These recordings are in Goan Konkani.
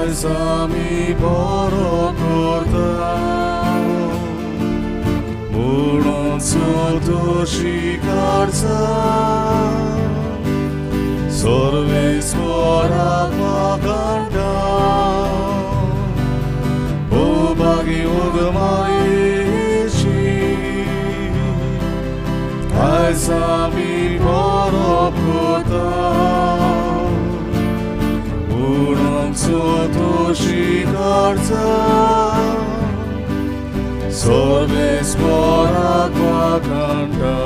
आयज आमी बरो करता म्हणून संतोशी काडचा सर्वेस्वराक मागणटा ओ भागी उगमारेची आयज आमी बरो करता म्हणून संतोशी काडचा सर्वेस्वराक मागणटा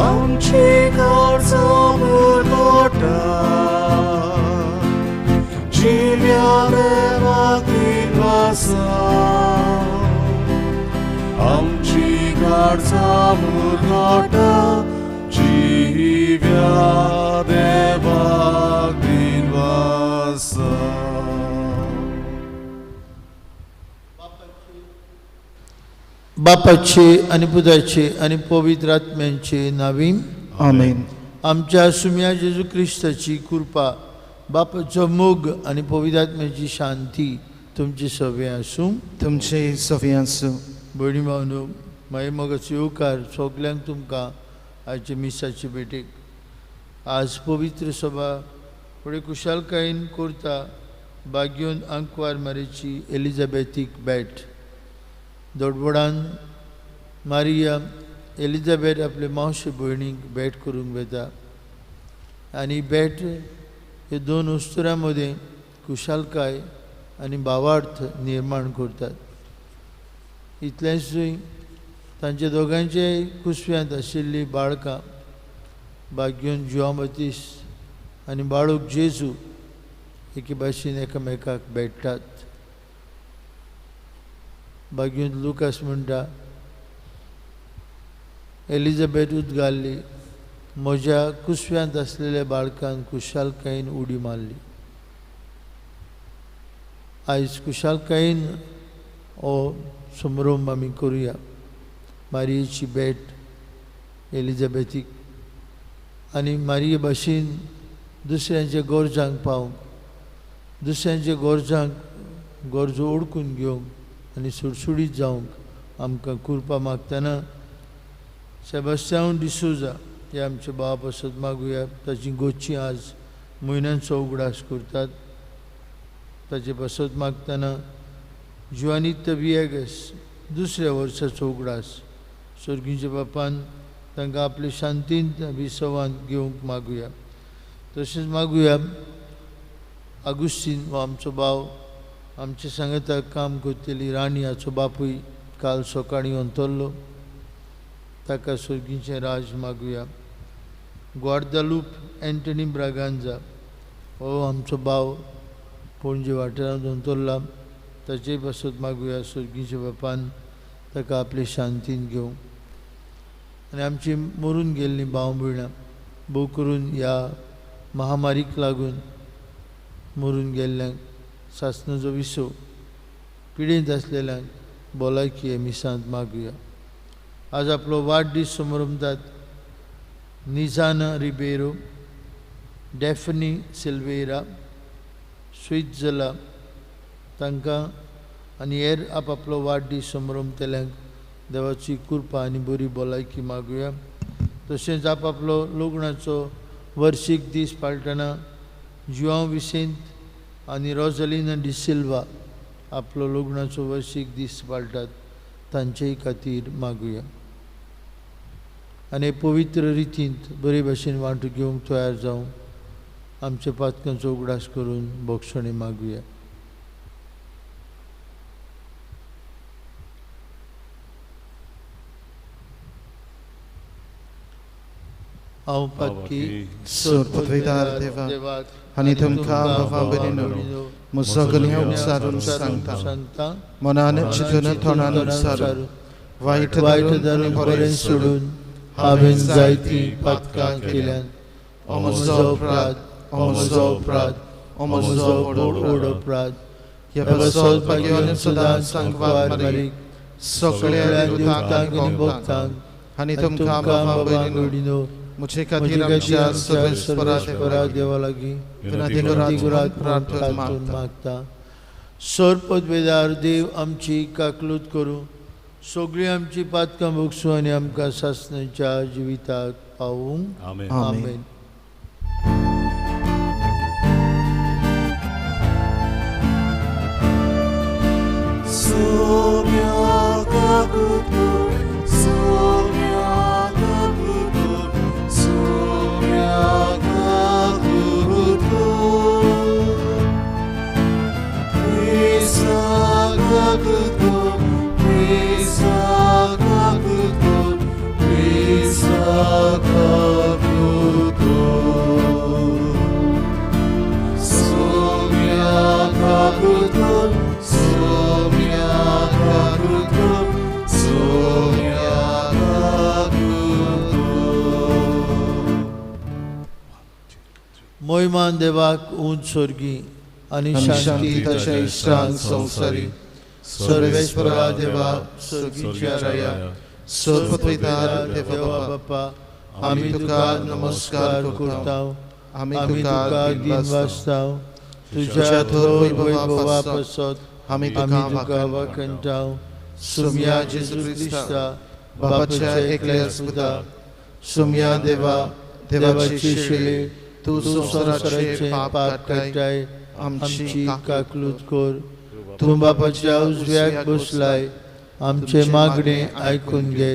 आमची गरजो मुरगोटा जिव्या देवाक दिनवासा आमची गरजो मुरगोटा जिव्या देवाक दिनवासा. बापाचे आनी पुताचे आनी पवित्र आत्म्यांचे नावीन आमेन. आमच्या सुम्या जेजू क्रिस्ताची कृपा, बापाचो मोग आनी पवित्र आत्म्याची शांती तुमची सगळें आसूं. तुमचे सगळें आसूं. भयणी भावनो, मागीर मोगाचो येवकार सगल्यांक तुमकां आयचे मिसाचे भेटेक. आज पवित्र सभा फुडें कुशालकायेन करता बाग्योन आंकवार मारेची एलिजाबेथीक भेट. दोडबोडान मारिया एलिजाबेथ आपले मावशे भयणीक भेट करूंक वता आनी भेट हे दोन उस्तुऱ्यां मदें कुशालकाय आनी भावार्थ निर्माण करतात. इतलेंच न्हय, तांच्या दोगांयचे कुसव्यांत आशिल्लीं बाळकां बाग्योन जुआंव बातिस्त आनी बाळूक जेजू एके भाशेन एकामेकाक भेट्टात. बाग्योन लुकास म्हणटा, एलिजाबेथ उदगारली, म्हज्या कुसव्यांत आसलेल्या बाळकान कुशालकायेन उडी मारली. आयज कुशालकायेन हो समारंभ आमी करुया. मारियेची भेट एलिजाबेथीक आनी मारिये भाशेन दुसऱ्यांच्या गरजांक पावंक, दुसऱ्यांच्या गरजांक गरजो ओडकून घेवंक आनी सुडसुडीत जावंक आमकां कृपा मागतना सेबास्त्यांव डिसोजा हे आमच्या भावा पासत मागुया. ताची गोची आज म्हयन्यांचो उगडास करतात. ताचे पासत मागतना जुआनित्त विएगस दुसऱ्या वर्साचो उगडास सर्गीच्या बापान तांकां आपले शांतींत विसवान घेवंक मागुया. तशेंच मागुया आगुस्तीन हो आमचो भाव, आमच्या सांगाताक काम करतली राणी हाचो बापूय काल सकाळीं अंतरलो, ताका सर्गीचें राज मागुया. ग्वादालूप एंटनी ब्रागांजा हो आमचो भाव पणजे वाठारांत अंतरला, ताचे पासत मागुया सर्गीच्या बापान ताका आपले शांतीन घेवंक. आनी आमची मरून गेल्लीं भाव भयणां भोव करून ह्या महामारीक लागून मरून गेल्ल्यांक सासणाचो विसव, पिडेंत आसलेल्यांक भलायकी हे मिसांत मागुया. आज आपलो वाडदीस समरंभतात निजाना रिबेरो, डॅफनी सिल्वेरा, स्वित्झला तांकां आनी हेर आपआपलो वाडदीस समरंभतल्यांक देवाची कृपा आनी बरी भलायकी मागुया. तशेंच आपआपलो लग्नाचो वर्शीक दीस पाळटना जुआंव विसेंत आनी रोजलिना डिसिल्वा आपलो लग्नाचो वर्शीक दीस पाळटात, तांचेय खातीर मागुया. आनी पवित्र रितींत बरे भाशेन वांटो घेवंक तयार जावं आमच्या पातकांचो उगडास करून बोगसणी मागुया. हांव पातकी सोरपतविदार देवा आनी तुमकां बाबा भयणीनो म्हजो गुन्यांव उचारून सांगता, मनान चिंतून तोंडान उचारून वायट वायट धरून बरें सोडून हांवें जायतीं पातकां केल्यान. ओ म्हजो अपराध, ओ म्हजो अपराध, ओ म्हजो व्हड अपराध. ह्या पासत भाग्यवान सदांच सांगवार मारीक सगळ्या देवतांक देवतांक आनी भक्तांक आनी तुमकां बाबा भयणीनो म्हजे खातीर आमच्या सर्वेस्परा देवा लागीं विनंती करात प्रार्थना मागता. सर्वपदवेदार देव आमची काकलूत करूं, सगळीं आमची पातकां भोगसूं आनी आमकां सासणाच्या जिविताक पावूं. आमेन. मोहिमान देवाक उंच स्वर्गी आनी शांती ताच्या इश्टान संवसारी सर्वेस्परा देवा स्वर्गीच्या राया सर्वपदवेदार देवा बापा आमी तुका नमस्कार करता, आमी तुका दिनवासता, तुझ्या थोर वैभवा पासत आमी तुका वाखणटा. सुम्या जेजू क्रिस्ता बापाच्या एकल्या पुता, सुम्या देवा देवाची शिले तूं संवसाराचे पाप काडटाय आमची काकलूत कर. तूं बापाच्या उजव्याक बसलाय, आमचे मागणे आयकून घे,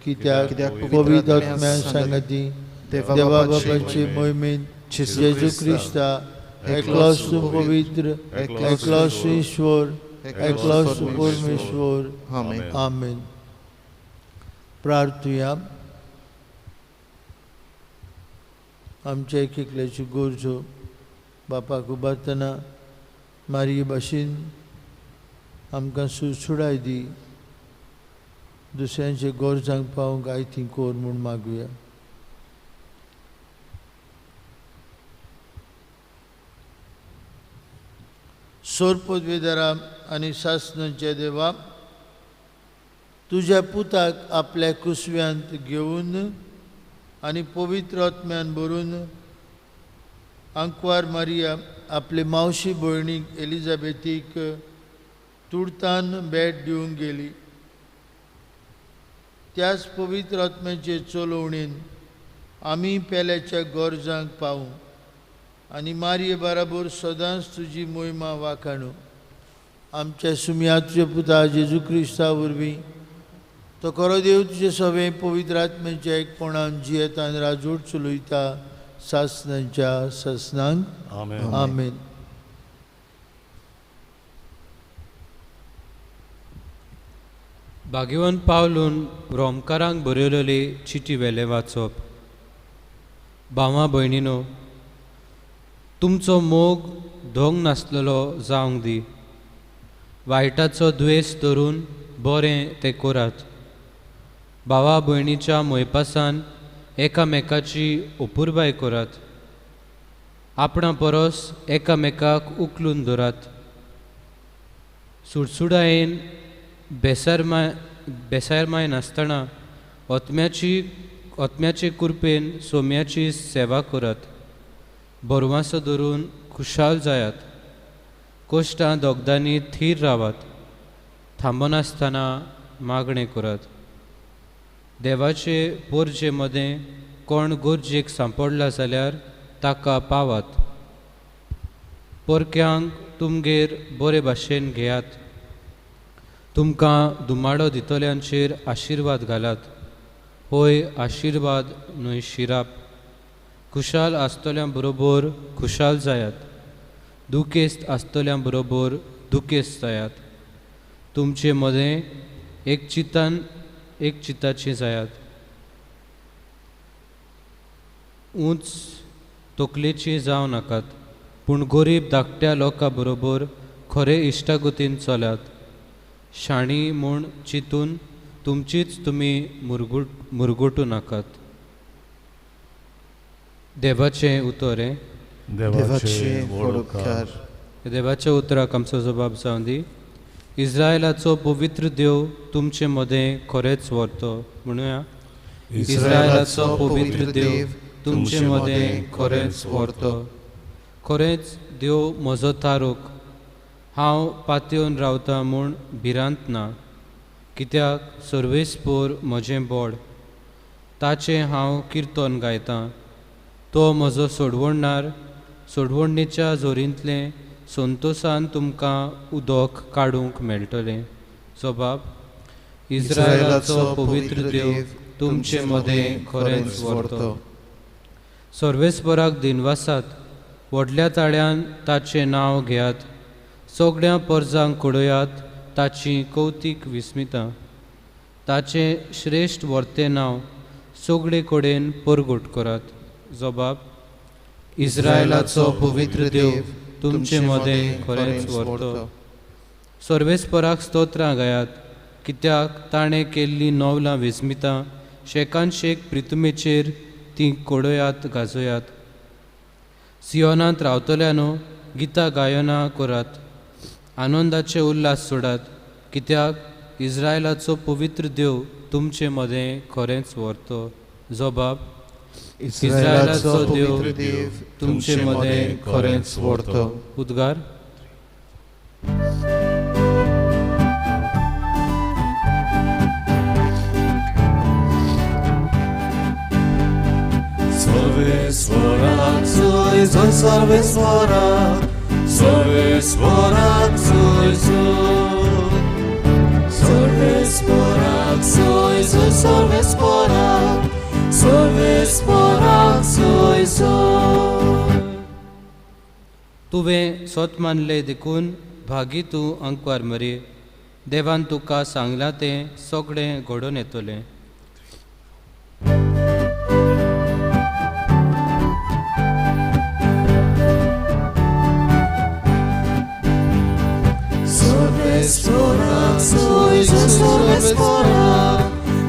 कित्याक पवित्र आत्म्या सांगती देवा बापाचे मोहिमेन जेजू क्रिस्ता एकलोच तूं पवित्र, एकलोच ईश्वर, एकलोच तूं परमेश्वर. आमेन. प्रार्थुया. आमच्या एक एकल्याच्यो गरजो बापाक उबारतना मारये भाशेन आमकां सुडसुडाय दी, दुसऱ्यांच्या गरजांक पावूंक आयती कर म्हूण मागुया. सोरपदवेदारा आनी सासणाच्या देवा, तुज्या पुताक आपल्या कुसव्यांत घेवन आनी पवित्र आत्म्यान भरून आंकवार मारिया आपले मावशी भयणीक एलिझाबेथीक तुर्तान भेट दिवंक गेली. त्याच पवित्र आत्म्याचे चलोवणेन आमी पेल्याच्या गरजांक पावूं आनी मारये बराबर सदांच तुजी मोहिमा वाखाणू. आमच्या सुम्या तुज्या पुता जेजू क्रिस्ता वरवीं तो खरो देव तुजे सगळे पवित्र आत्म्याच्या एकपणान जियेतान राजवट चलयता सासणाच्या सासणांक. आमेन. भाग्यवंत पावलून रोमकारांक बरयलेली चिटी वेलें वाचप. भावा भयणीनो, तुमचो मोग धोंग नासलेलो जावंक दी. वायटाचो द्वेस धरून बरें तें करात. भावा भयणीच्या मोयपासान एकामेकाची अपुरबाय करात. आपणा परस एकामेकाक उखलून धरात. सुडसुडायेन बेसारमाय नासतना आत्म्याचे कृपेन सोम्याची सेवा करात. भरवासो धरून खुशाल जायात. कश्टां दोगदांनी थीर रावात. थांबनासतना मागणें करात. देवाचे पोरजे मदें कोण गरजेक सांपडला जाल्यार ताका पावात. परक्यांक तुमगेर बरे भाशेन घेयात. तुमकां दुमाडो दितल्यांचेर आशिर्वाद घालात. होय आशिर्वाद न्हय शिराप. खुशाल आसतल्यां बरोबर खुशाल जायात. दुखेस्त आसतल्यां बरोबर दुखेस्त जायात. तुमचे मदें एक चितान एक चिताची जायात. उंच तकलेची जावं नाकात, पूण गरीब धाकट्या लोकां बरोबर खरे इश्टागतीन चलात. शाणी म्हूण चिंतून तुमचीच तुमी मुरगुटूं नाकात. देवाचें उतर हें. देवाच्या उतराक आमचो जबाब जावं दी. इस्रायलाचो पवित्र देव तुमचे मदें खरेंच व्हरतो म्हणुया. इस्रायलाचो पवित्र देव तुमचे मदें खरेंच व्हरतो। खरेंच देव म्हजो तारूक, हांव पातयेवन रावता म्हूण भिरांत ना, कित्याक सर्वेस्पोर म्हजें बोड, ताचें हांव किर्तन गायतां। तो म्हजो सोडवणणार, सोडवणेच्या जोरींतलें संतोसान तुमकां उदक काडूंक मेळटलें। जबाब, इस्रायलाचो पवित्र देव तुमचे मदें खरेंच व्हरतो। सर्वेस्पराक दिनवासात, व्हडल्या ताळ्यान ताचें नांव घेयात, सगळ्या परजांक कळयात ताची कौतीक विस्मितां, ताचें श्रेश्ठ व्हरतें नांव सगळे कडेन परगट करात। जबाब, इस्रायलाचो पवित्र देव तुमचे मदें खरेंच व्हरतो। सर्वेस्पराक स्तोत्रां गायात, कित्याक ताणें केल्लीं नवलां विस्मितां, शेकान शेक प्रितुमेचेर तीं कडयात गाजयात। सियोनांत रावतल्यानो गितां गायनां करात, आनंदाचे उल्हास सोडात, कित्याक इस्रायलाचो पवित्र देव तुमचे मदें खरेंच व्हरतो। जबाब, इस्रायलाचो देव तुमचे मदें खरेंच व्हरतो। उद्गार। सर्वेस्वराक जोय जोय सर्वेस्वराक, सर्वेस्वराक जोय जोय, सर्वेस्वराक जोय जोय सर्वेस्वराक, सर्वेस्वराक जोय जोय। तुवें सोत मानलें देखून भागी तूं अंकवार मरी, देवान तुका सांगलां तें सगळें घडोवन येतलें। सर्वेस्वराक जोय जोय सर्वेस्वराक,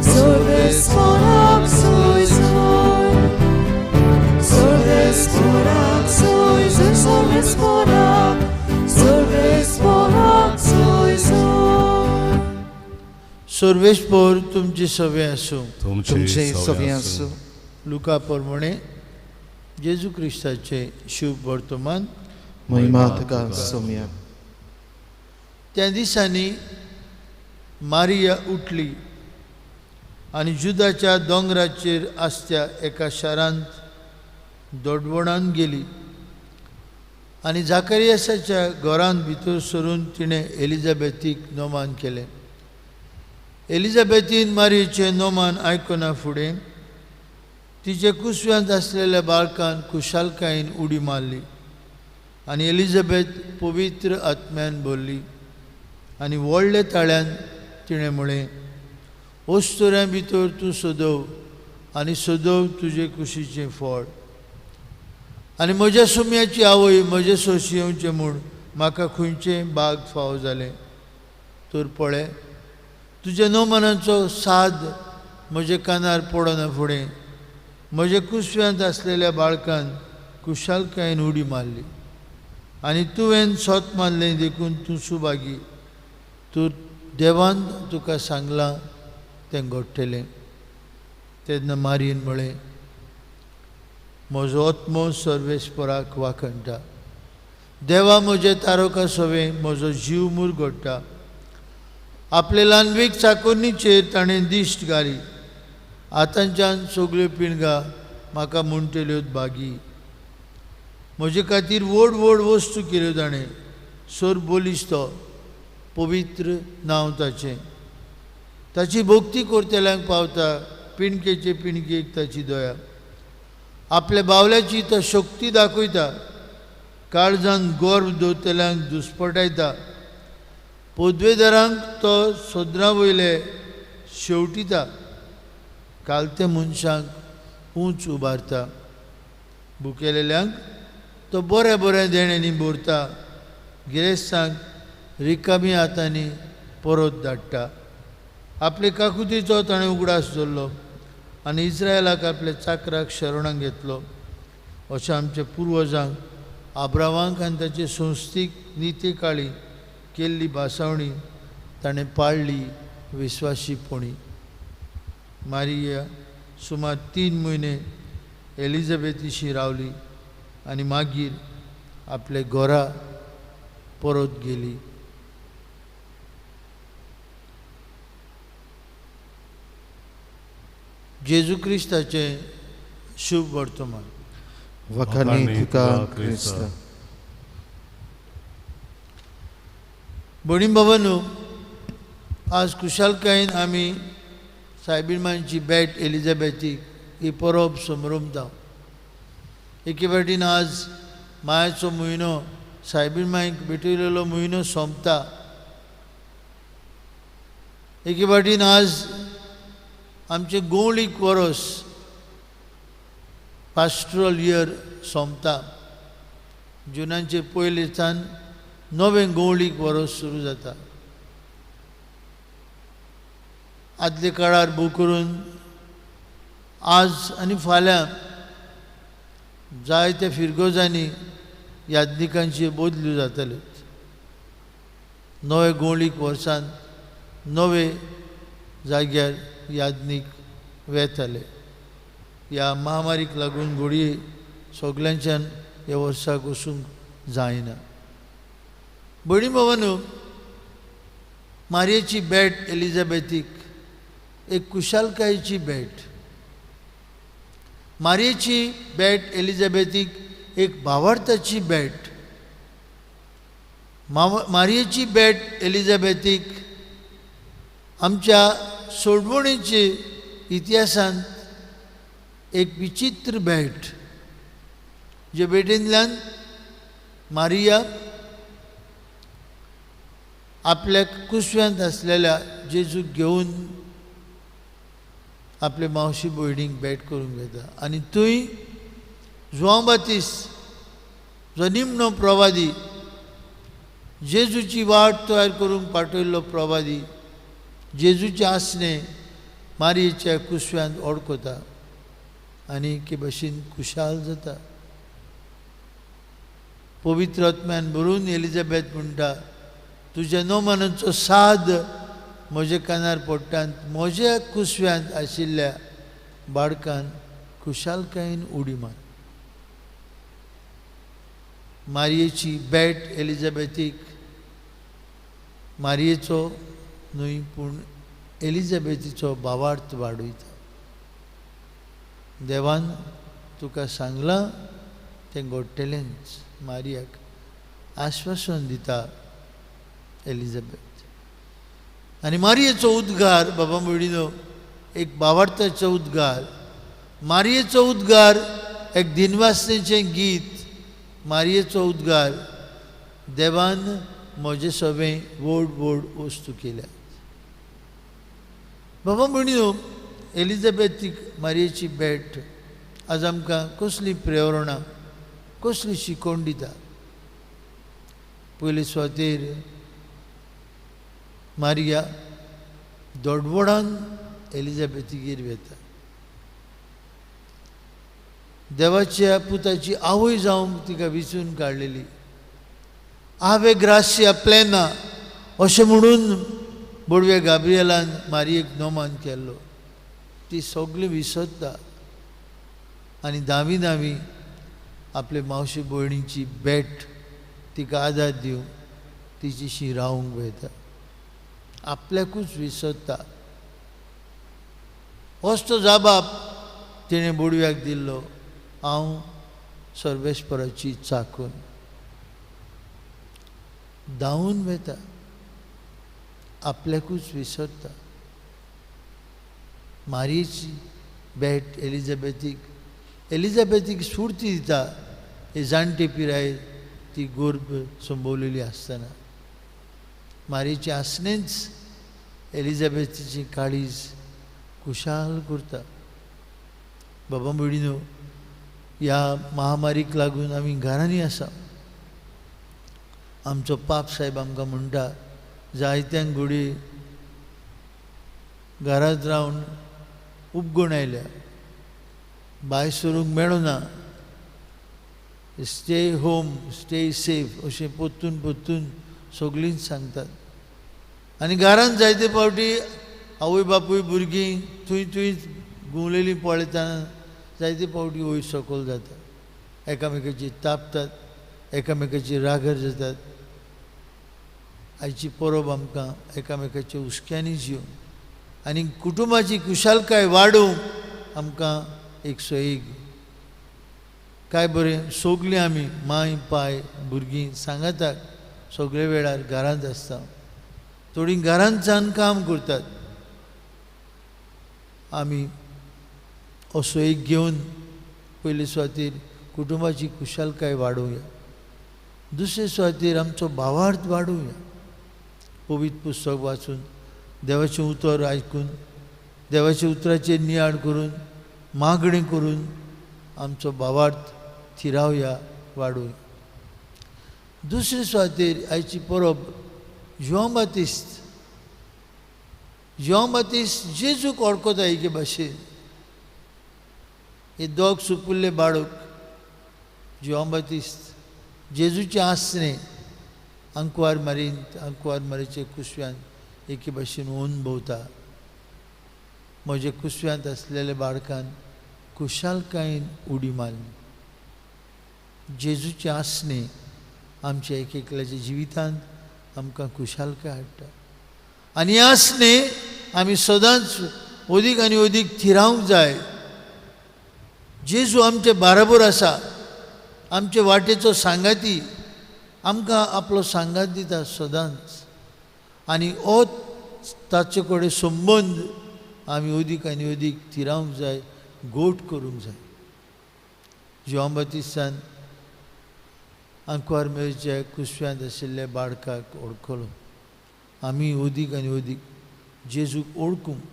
सर्वेस्वराक जोय जोय, सर्वेस्वराक जोय जोय सर्वेस्वराक, सर्वेस्वराक जोय जोय। सर्वेस्पोर तुमचे सवे आसूं, तुमचे सवे आसूं। लुका प्रमाणे जेजू क्रिस्ताचे शुभ वर्तमान। महिमा तुका सोम्या। त्या दिसांनी मारिया उठली आनी जुदाच्या दोंगराचेर आसत्या एका शारांत दोडवणान गेली आनी जाकरियासाच्या घरांत भितर सरून तिणें एलिझाबेथीक नोमान केलें। एलिझाबेथीन मारियेचें नोमान आयकना फुडें तिचे कुसव्यांत आसलेल्या बाळकान खुशालकायेन उडी मारली आनी एलिझाबेथ पवित्र आत्म्यान भरली आनी व्हडल्या ताळ्यान तिणें म्हळें, अस्तुऱ्यां भितर तूं सदव आनी सदव तुजे कुशीचें फळ, आनी म्हज्या सुम्याची आवय म्हजे सोशी येवचें म्हूण म्हाका खंयचें बाग फावो जालें। तर पळय तुज्या नोमनाचो साद म्हज्या कानार पडना फुडें म्हज्या कुसव्यांत आसलेल्या बाळकान खुशालकायेन उडी मारली आनी तुवें सोत मानलें देखून तूं सुभागी, तूं देवान तुका सांगलां तें घडटलें। तेन्ना मारयेन म्हळें, म्हजो आत्मो सर्वेस्पराक वाखणटा, देवा म्हजे तारोका सवें म्हजो जीव मुरगडटा। आपले ल्हानवीक चाकोरणीचेर ताणें दिश्ट घाली, आतांच्यान सगळ्यो पिणगा म्हाका म्हणटल्यो भागी। म्हजे खातीर व्हड व्हड वस्तू केल्यो ताणें, सर बोलीस तो पवित्र नांव ताचें। ताची भक्ती करतल्यांक पावता, पिणकेचे पिणकेक ताची दया। आपल्या बावल्याची तो शक्ती दाखयता, काळजान गर्व दवरतल्यांक दुस्पटायता, पदवेदारांक तो सोदरा वयले शेवटिता, कालते मनशांक उंच उबारता, भुकेलेल्यांक तो बऱ्या बऱ्या देण्यांनी भरता, गिरेस्तांक रिकामी हातांनी परत धाडटा। आपले काकुतीचो ताणें उगडास दवरलो आनी इस्रायलाक आपल्या चाकराक शरणाक घेतलो। अशें आमच्या पुर्वजांक आब्रावांक आनी ताचे संस्थीक निती काळी केल्ली भासावणी ताणें पाळ्ळी विस्वासीपणी। मारिया सुमार 3 म्हयने एलिझाबेथीशी रावली आनी मागीर आपले घरा परत गेली. जेजू क्रिस्ताचें शुभ वर्तमान. वखाणी तुका क्रिस्त. भयणी बाबांनो, आज खुशालकायेन आमी सायबीण भेट एलिझाबेथीक ही परब समरमता. एके फावटीन आज मायाचो म्हयनो, सायबीण मायक भेटयलेलो म्हयनो सोंपता. एके फावटीन आज आमचें गोंवळीक वरस पास्ट्रल इयर सोंपता. जुनाचे पयलेच्यान नवें गोंवळीक वरस सुरू जाता. आदले काळार भोव करून आज आनी फाल्यां जायत्या फिरगोजांनी याज्ञिकांची बदल्यो जाताल्यो. नवे गोंवळीक वर्सान नवे जाग्यार याज्ञीक वेताले. ह्या महामारीक लागून घडये सगल्यांच्यान ह्या वर्साक वचूंक जायना. भयणी बाबांनो, मारयेची भेट एलिझाबेथीक एक खुशालकायेची भेट. मारयेची भेट एलिझाबेथीक एक भावार्थाची भेट. मारयेची भेट एलिझाबेथीक आमच्या सोडवणेचे इतिहासांत एक विचित्र भेट, जे भेटींतल्यान मारिया आपल्या कुसव्यांत आसलेल्या जेजूक घेवन आपले मावशी भयणीक भेट करूंक घेता. आनी थंय जुआंव बातिस्त जो निमणो प्रवादी, जेजूची वाट तयार करूंक पाठयल्लो प्रवादी, जेजूचें आसणें मारयेच्या कुसव्यांत ओडकता आनी एके भशेन खुशाल जाता. पवित्र आत्म्यान भरून एलिझाबेथ म्हणटा, तुज्या नोमानाचो साद म्हज्या कानार पडटा, म्हज्या कुसव्यांत आशिल्ल्या बाळकान खुशालकायेन उडी मार. मारयेची भेट एलिझाबेथीक मारयेचो न्हय पूण एलिझाबेथीचो भावार्थ वाडयता. देवान तुका सांगलां तें घडटलेंच, मारियाक आश्वासन दिता एलिझाबेथ. आनी मारयेचो उद्गार बाबा भयणीनो एक भावार्थाचो उद्गार. मारयेचो उद्गार एक दिनवासनेचें गीत. मारयेचो उद्गार, देवान म्हजे सगळें व्हड व्हड वस्तू केल्यात. बाबा भयणीनो, एलिझाबेथीक मारयेची भेट आज आमकां कसली प्रेरणा, कसली शिकवण दिता. पयले सुवातेर मारिया दोडवडान एलिझाबेथीगेर वेता. देवाच्या पुताची आवय जावंक तिका विचून काडलेली. आवे ग्रासिया प्लेना अशें म्हणून बोडव्या गाब्रियलान मारियेक नोमान केल्लो. ती सगळी विसरता आनी धावी धावी आपले मावशी भयणीची भेट तिका आदार दिवन तिचीशी रावंक वयता. आपल्याकूच विसरता. होच तो जाबाब तिणें बोडव्याक दिल्लो, हांव सर्वेस्पराची चाकून. धांवून वता, आपल्याकूच विसरता. मारयेची भेट एलिझाबेथीक, एलिझाबेथीक स्फूर्ती दिता. हे जाणटे पिरायेर ती गोर्भ संभवलेली आसतना मारयेचें आसणेंच एलिझाबेथीची काळीज खुशाल करता. बाबा भयणीनो, ह्या महामारीक लागून आमी घरांनी आसा. आमचो पाप साहेब आमकां म्हणटा, जायत्यांक घडये घरांत रावन उपगुण आयल्या, भायर सरूंक मेळना, स्टे होम स्टे सेफ अशें परतून परतून सगळींच सांगतात. आनी घरांत जायते फावटी आवय बापूय भुरगीं थंय थंयच घुंवलेलीं पळयतना जायते फावटी वयर सकयल जाता, एकामेकाची तापतात, एकामेकाची रागर जातात। आयची परब आमकां एकामेकाच्या हुस्क्यांनी जिवन आनी कुटुंबाची खुशालकाय वाडोवंक आमकां एक सयेक काय बरें सगळीं आमी माय पाय भुरगीं सांगाताक सगळे वेळार घरांत आसता। थोडीं घरांतच्यान काम करतात। आमी असो एक घेवन पयले सुवातेर कुटुंबाची खुशालकाय वाडोवया, दुसरे सुवातेर आमचो भावार्थ वाडोवया। पवित्र पुस्तक वाचून, देवाचें उतर आयकून, देवाच्या उतराचेर नियाळ करून, मागणी करून आमचो भावार्थ थिरावया, वाडोवया। दुसरे सुवातेर आयची परब जुआंव बातिस्त। जुआंव बातिस्त जेजूक वळखता एके भाशेन। हे दोग सुपुल्ले बाळक जुआंव बातिस्त जेजूचें आसणें आंकवार मारीन, आंकवार मारीचे कुसव्यान एके भाशेन ओन भोंवता। म्हजे कुसव्यांत आसलेल्या बाळकान खुशालकायेन उडी मारली। जेजूचें आसणें आमच्या एक एकल्याच्या जिवितांत आमकां खुशालकाय हाडटा आनी आसणें आमी सदांच अदीक आनी अदीक थिरावंक जाय। जेजू आमचे बाराबर आसा, आमचे वाटेचो सांगाती, आमकां आपलो सांगात दिता सदांच आनी हो ताचे कडेन संबंद आमी अदीक आनी अदीक थिरावंक जाय, गोट करूंक जाय। जुआंव बातिस्तान आंकवार मेळच्या कुसव्यांत आशिल्ल्या बाळकाक वळखलो। आमी अदीक आनी अदीक जेजूक वळखूंक,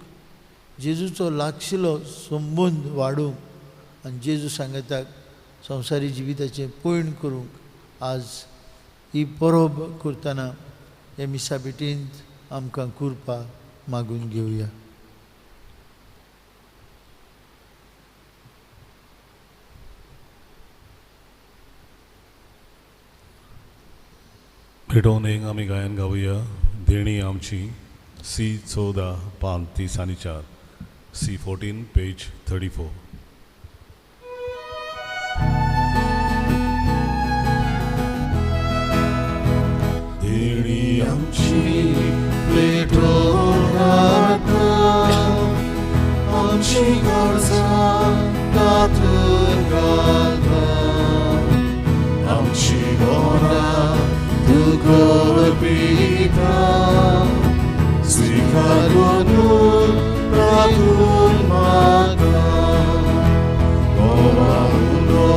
जेजूचो लागशिलो संबंद वाडोवंक आनी जेजू सांगाताक संवसारी जिविताचें पयण करूंक आज ही परब करतना हे मिसा भेटींत आमकां कृपा मागून घेवया। भेटोवन एक आमी गायन गावया देणी आमची सी 14 पान 30 आनी 4, सी 14 पेज 34। देणी आमची पेटोवन हाडटा, आमची गरजां तातूंत घालता, आमची गोरां तूं करपिता, स्विकार करून प्रार्थून मागता, गोरा उलो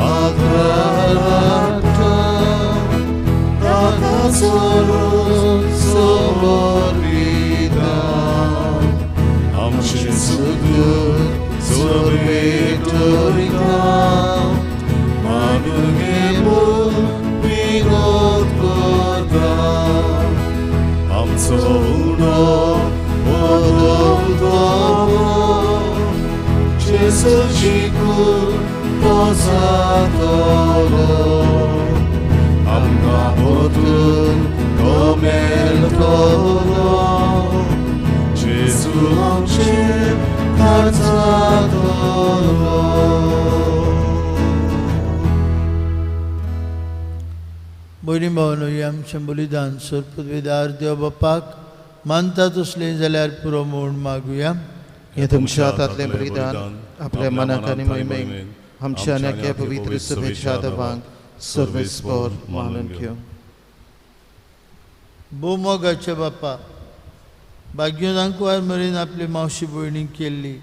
आदार हाडटा, ताका सोडून समर्पिता, आमचें सुगूर सोडपेटयता, मागून घेवन विनोद करता, आमचो उणो बदलतलो, जेजूची कूड तो जातलो, आमकां परतून तो मेळटलो, जेजू आमचेर खर्चातलो। भयणी भावनो, हें आमचें बलिदान सर्पवेदार देव बापाक मानता तसलें जाल्यार पुरो म्हूण मागुया। हें तुमच्या हातांतलें बलिदान आपल्या मनाक आनी मोहिमेक आमच्या आनी ह्या पवित्र सभेच्या देवांक सर्वेस्पर मानून घेवं। भोवमोगाचे बापा, भाग्योन आंकवार मेरेन आपले मावशी भयणीक केल्ली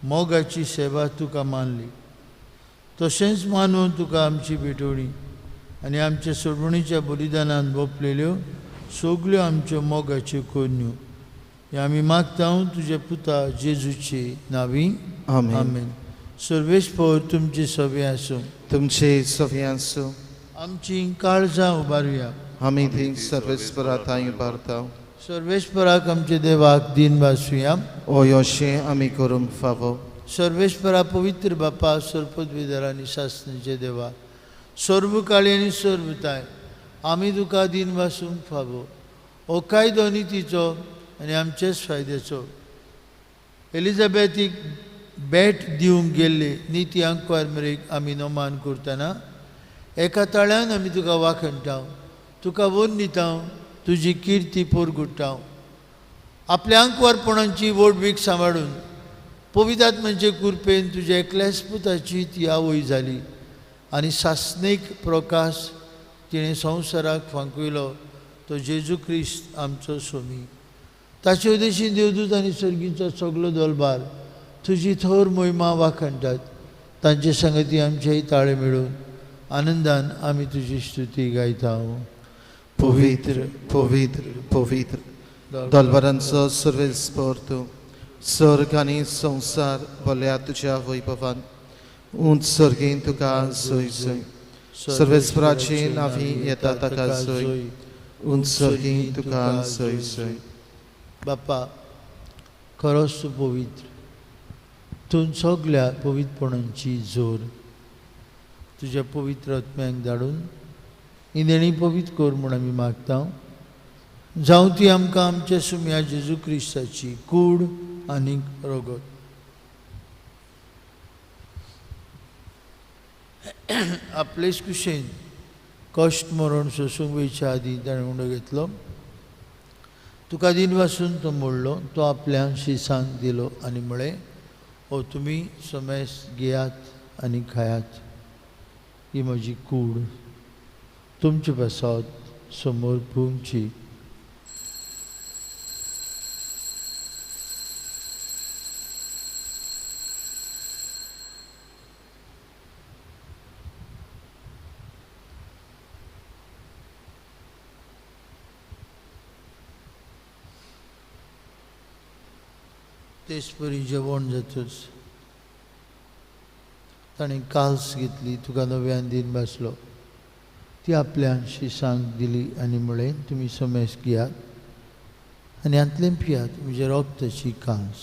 मोगाची सेवा तुका मानली, तशेंच मानून तुका आमची भेटवणी आनी आमच्या सोडवणीच्या बलिदानान वपलेल्यो सगल्यो आमच्यो मोगाच्यो कोन्यो हे आमी मागता तुज्या पुता जेजूचे नांवी, आमेन। सर्वेस्पर तुमचे सवे आसूं, तुमचे सवे आसूं। आमची काळजां उबारुया, आमी ती सर्वेस्परा थंय उबारता। सर्वेस्पराक आमच्या देवाक दीन भासुया, हय अशें आमी करूंक फावो। सर्वेस्परा पवित्र बापा, सर्पदवेदार आनी सासणीचे देवा, सर्वकाळी आनी सर्वताय आमी तुका दीन भासूंक फावो। हो कायदो नितीचो आनी आमचेच फायद्याचो। एलिझाबेथीक भेट दिवंक गेल्ले निती आंकवार मरेक आमी नमान करतना एका ताळ्यान आमी तुका वाखणटा, तुका वंदिता, तुजी किर्ती पोरगुट्टा। आपल्या आंकवारपणाची व्हडवीक सांबाळून पवित्र कृपेन तुज्या एकल्याच पुताची ती आवय जाली आनी सासणीक प्रकाश तिणें संवसाराक फांकयलो तो जेजू क्रिस्त आमचो स्वामी। ताचे उद्देशीन देवदूत आनी सर्गीचो सगलो दलबार तुजी थोर मोहिमा वाखणटात। तांचे संगती आमचेय ताळे मेळून आनंदान आमी तुजी स्तुती गायता। पवित्र पवित्र पवित्र दलबारांचो सर्वेस्पर तूं, स्वर्ग आनी संवसार भरल्या तुज्या वैभवान। उंच सर्गीन तुका जय जय, सर्वेस्पराची नावी येता ताका जय, उंच सर्गीन तुका जय जय। बापा खरोच तूं पवित्र, तूं सगल्या पवित्रपणांची जोर तुज्या पवित्र आत्म्याक धाडून ही देणी पवित्र कर म्हूण आमी मागता। जावं ती आमकां आमच्या सुम्या जेजू क्रिस्ताची कूड आनी रगत। आपलेच कुशेन कश्ट मरण सोसूंक वयच्या आदीं ताणें उंडो घेतलो, तुका दिन वासून तो मोडलो, तो आपल्या शिसांक दिलो आनी म्हळें, हो तुमी समेस घेयात आनी खायात, ही म्हजी कूड तुमचे पासत समर्पूंची। तेच परी जेवण जातच ताणें काल्स घेतली, तुका नव्यान दिन बसलो, ती आपल्या शिसांक दिली आनी म्हळें, तुमी समेस घेयात आनी हांतलें पियात, म्हजें रगताची कांस,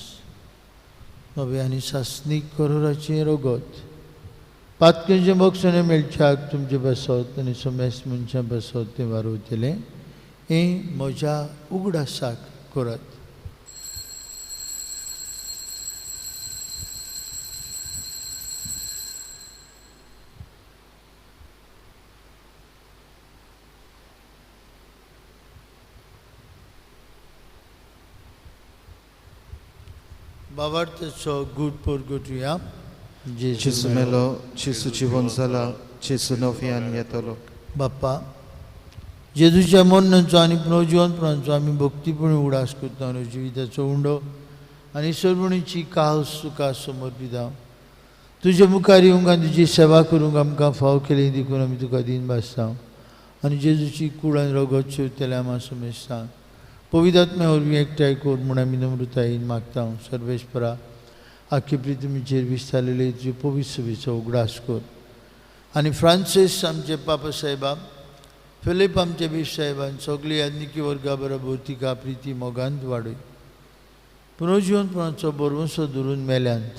नव्या आनी सासणीक करोराचें रगत, पातकेंचें बक्षणें मेळच्याक तुमचें बसत आनी समेस मनशां बसत तें वारवतलें, हें म्हज्या उगडासाक करात। बाबार्थचो गूट पोरगुटया। जेजू मेलो, जेजू जिवन जाला, जेजू नव्यान येतलो। बाप्पा जेजूच्या मरणाचो आनी पुनर्जिवनपणाचो आमी भक्तीपणी उडास करता आनी जिविताचो उंडो आनी सर्वणीची कास तुका समर्पिता। तुजे मुखार येवंक आनी तुजी सेवा करूंक आमकां फाव केली देखून आमी तुका दीन भासता आनी जेजूची कूड आनी रगत शिवतल्या आमा समेस्ता पवित्र आत्म्या वरवीं एकठांय कर म्हूण आमी नम्रतायेन मागता। सर्वेस्परा आख्खे पृथ्वीचेर विस्तारलेले तुजे पवित्र सभेचो उगडास कर आनी फ्रांसीस आमचे पापा साहेबा, फिलीप आमचे बीश साहेबान सगळी याज्ञिकी वर्गा बरोबर तिका प्रिती मोगांत वाडय। पुनर्जिवनपणाचो बरवंसो धरून मेल्यांत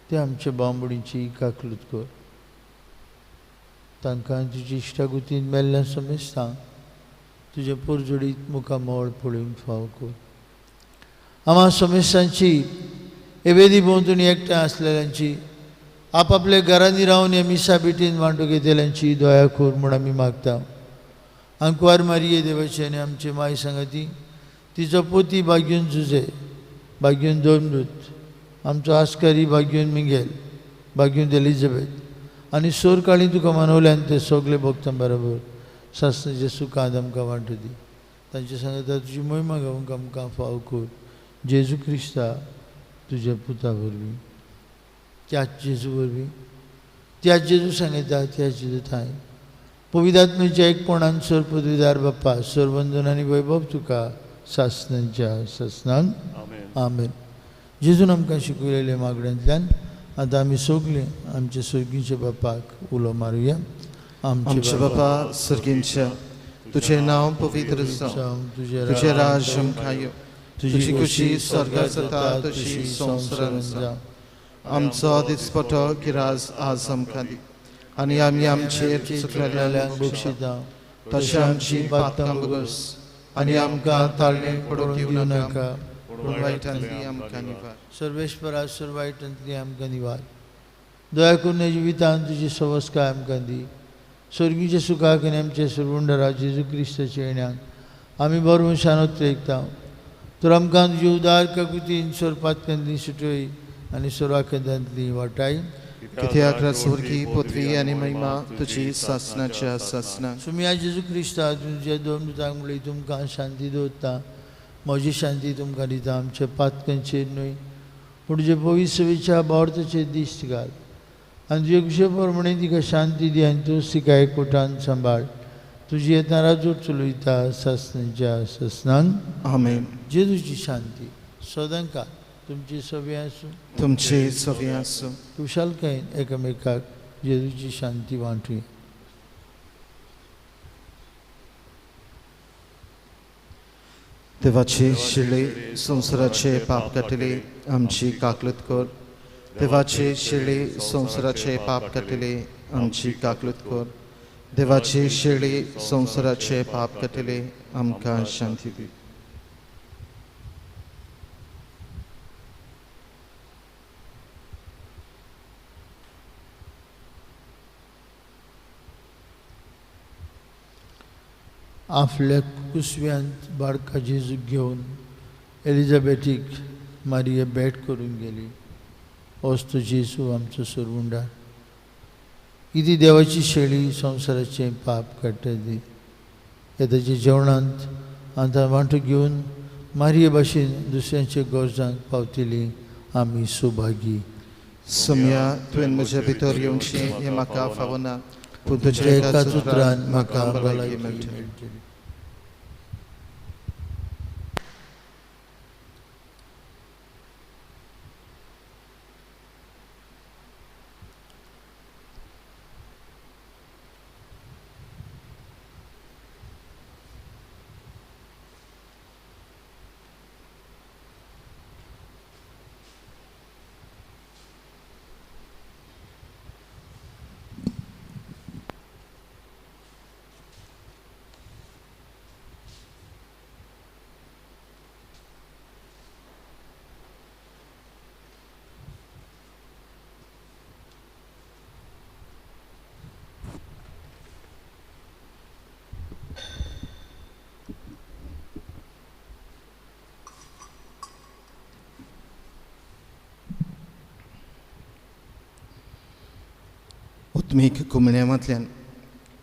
ते आमच्या बांबडीची काकलूत कर, तांकां तुजी इश्टागुतीन मेल्ल्या समेस्ता तुजे पोरजोडीत मुखामळ पळोवंक फाव कर। आमा समेस्तांची एवेदी भोंवतणी एकठांय आसलेल्यांची, आपापल्या घरांनी रावन ह्या मिसा भेटीन वांटो घेतल्यांची दया कर म्हूण आमी मागता। आंकवार मारिये देवाची आनी आमचे माय सांगाती, तिचो पोती भाग्यून जुजे, भाग्यून दोनदूत, आमचो आस्कारी भाग्यून मिंगेल, भाग्यून एलिझाबेथ आनी सोर काळी तुका मनवल्यान ते सगळे भक्तां बरोबर सासणाचे सुखांत आमकां वांटो दी। तांचे सांगता तुजी मोहिमा गावंक आमकां फाव कर, जेजू क्रिस्ता तुज्या पुता वरवीं, त्याच जेजू वरवीं, त्याच जेजू सांगता, त्याच जेजू थांय पवित्र आत्म्याच्या एकपणान सर पदवीदार बाप्पा सरवंदन आनी वैभव तुका सासणांच्या सासणान आमेन। जेजून आमकां शिकयलेले मागण्यांतल्यान आतां आमी सगळीं आमच्या सर्गीच्या बापाक उलो मारुया। आमचे बापा सर्गींच्या, तुझें नांव पवित्र जावं, तुझें राज्य आमकां येवं, तुजी खुशी स्वर्गार जाता तशी संवसारांत जावं। आमचो दिसपटो गिरास आज आमकां दी आनी आमी आमचेर चुकलेल्यांक बक्षिता तशें आमची पातकां भोगस आनी आमकां ताळणेक पडूंक दिवं नाका, पूण वायटांतली आमकां निवार. सर्वेश्वरा सर्वायटांतली आमकां निवार. दया करून ह्या जिवितांत तुजी सवस्काय आमकां दी. स्वर्गीच्या सुखाक आनी आमच्या सर्वुंडरा जेजू क्रिस्ताच्या येण्याक आमी बरवशान उत्रेकता. तर आमकां तुजी उदार काकुतीन सोरपातकांतली सुटय आनी सोराकेंतांतली वाटाय. कित्याक स्वर्गी पृथ्वी आनी महिमा तुजी सासणाच्या सासणाक. सुमिया जेजू क्रिस्ता तुमच्या दोन दुतांक म्हणली तुमकां शांती दवरता, म्हजी शांती तुमकां दिता. आमच्या पातकांचेर न्हय पूण तुजे पवित्र सभेच्या भावार्थाचेर दिश्ट घाल आनी तुजे खुशे प्रमाणे तिका शांती दी आनी तूं तिका एकवटान सांबाळ. तुजी येतना राजवट चलयता सासणाच्या सासणाक. आमेन. जेजूची शांती सदांकाळ तुमची सवे आसूं. तुमचे सवे आसूं. खुशालकायेन एकामेकाक जेजूची शांती वांटुया. देवाचे शिळे संवसाराचे पाप काडटले आमची काकलत कर. देवाचे शेळे संवसाराचे पाप काडटले आमची काकलत कर. देवाचे शेळे संवसाराचे पाप काडटले आमकां शांती दी. आपल्या कुसव्यांत बाळका जेजूक घेवन एलिझाबेथीक मारिया भेट करून गेली. होच तो जेजू आमचो सरवुंडार. किती देवाची शेळी संवसाराचें पाप काडटा ती. ह्या ताच्या जेवणांत आतां वांटो घेवन मारिये भाशेन दुसऱ्यांच्या गरजांक पावतली आमी सौभागी. सोम्या तुवें म्हज्या भितर येवचें हें म्हाका फावना, पूण तुज्या एकाच उतरान म्हाका भलायकी मेळटली. आत्मीक कुमण्यांतल्यान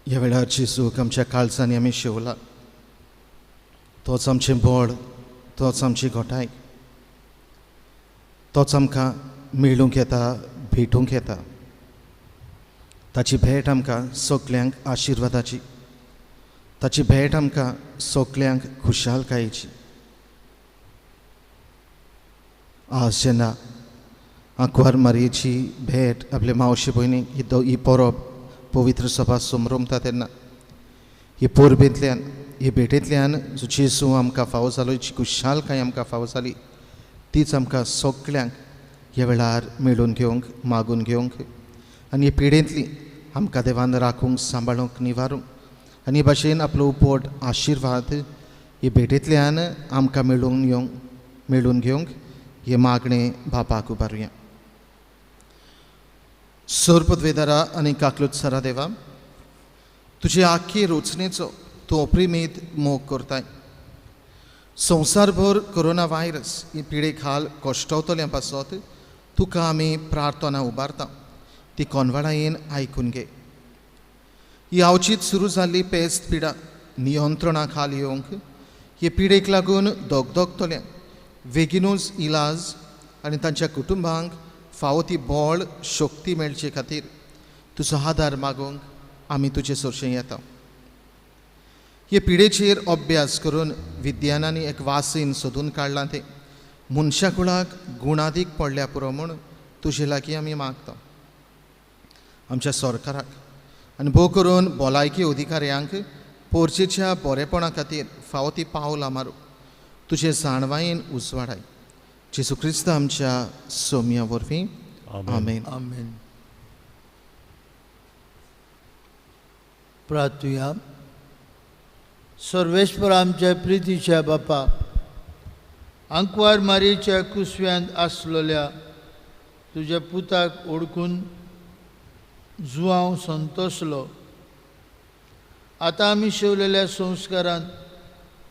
ह्या वेळार जेजूक आमच्या काळजांनी आमी शेवला. तोच आमचें बळ, तोच आमची घटाय, तोच आमकां मेळूंक येता, भेटूंक येता. ताची भेट आमकां सगल्यांक आशिर्वादाची, ताची भेट आमकां सगल्यांक खुशालकायेची. आज जेन्ना आंकवार मारयेची भेट आपले मावशे भयणीक ही परब पवित्र सभा समरमता तेन्ना ही परबेंतल्यान, ही भेटेंतल्यान जो जेजू आमकां फावो जालो, जी खुशालकाय आमकां फावो जाली, तीच आमकां सगल्यांक ह्या वेळार मेळून घेवंक, मागून घेवंक आनी हे पिडेंतली आमकां देवान राखूंक, सांबाळूंक, निवारूंक आनी हे भाशेन आपलो उपट आशिर्वाद हे भेटेंतल्यान आमकां मेळून घेवंक हे मागणें बापाक उबारुया. सोर पदवेदारा आनी काकलूत सरा देवा, तुजे आख्खे रोचणेचो तूं अप्रिमेत मोग करताय. संवसारभर कोरोना व्हायरस ही पिडे खाल कश्टवतल्या पासत तुका आमी प्रार्थना उबारता, ती कोनवाडायेन आयकून घे. ही आवचीत सुरू जाल्ली पेस्त पिडा नियंत्रणा खाल येवंक हे पिडेक लागून दगदगतल्यांक बेगीनूच इलाज आनी तांच्या कुटुंबांक फावो ती बळ शक्ती मेळचे खातीर तुजो आदार मागूंक आमी तुजे सरशें येता. हे पिडेचेर अभ्यास करून विज्ञानांनी एक वासीन सोदून काडलां, तें मनशा कुळाक गुणादीक पडल्या पुरो म्हूण तुजे लागीं आमी मागता. आमच्या सरकाराक आनी भोव करून भलायकी अधिकाऱ्यांक पोरचेच्या बरेपणा खातीर फावो ती पावलां मारूं तुजे जाणवायेन उजवाडाय. जेजू क्रिस्त आमच्या सोम्या वरवीं. आमेन. आमेन. प्रार्थुया. सर्वेश्वर आमच्या प्रितीच्या बापा, आंकवार मारयेच्या कुसव्यांत आसलेल्या तुज्या पुताक ओळखून जुआंव संतोसलो. आतां आमी शेवलेल्या संस्कारान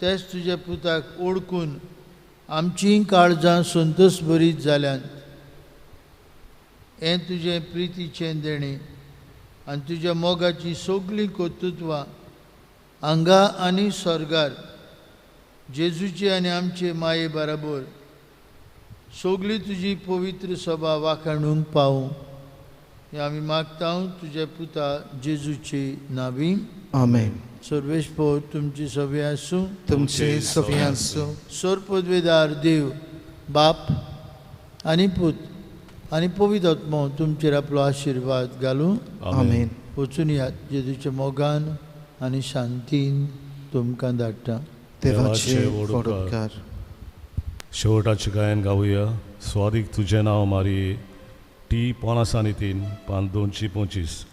तेच तुज्या पुताक ओळखून आमचीं काळजां संतोष भरीत जाल्यांत. हें तुजें प्रितीचें देणें आनी तुज्या मोगाचीं सगळीं कर्तृत्वां हांगा आनी स्वर्गार जेजूचे आनी आमचे माये बराबर सगळी तुजी पवित्र सभा वाखाणूंक पावूं हें आमी मागता तुज्या पुता जेजूचे नांवी. आमेन. सर्वेस्पोर तुमची सभे आसूं. तुमचे सभे आसूं. सोर पदवेदार देव बाप आनी पूत आनी पवित्र आत्मो तुमचेर आपलो आशिर्वाद घालूं. आमेन. वचून यात जेजूच्या मोगान आनी शांतीन तुमकां धाडटा. देवाचे व्हड उपकार. शेवटाचें गायन गावया. स्वादीक तुजें नांव मारये, टी 53 पान 225,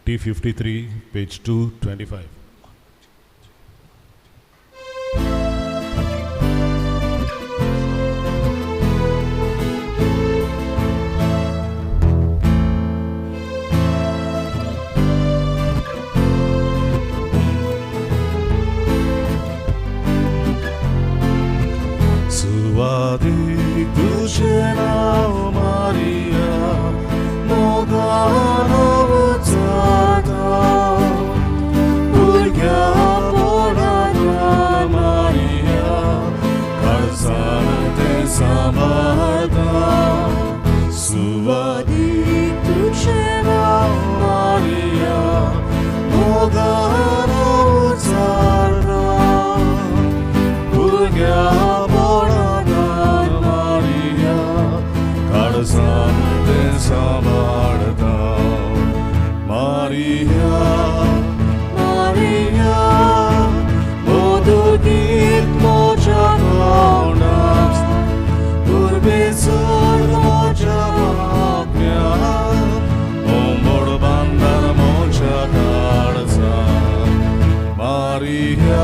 टी 53 पेज 225. सुवादीक तुजें नांव मारिया, मोगान उचारता, भुरग्या पोटांत मारिया, काळजान तें सांबाळता. सुवादीक तुजें नांव मारिया, मोगान उचारता, भुरग्या सांबाळता. मारिया मारिया मधुगीत म्हज्या तोंडात, उर्बेचो म्हज्या वाक्यांत, ओंबोड बांदार म्हज्या काळजांत. मारिया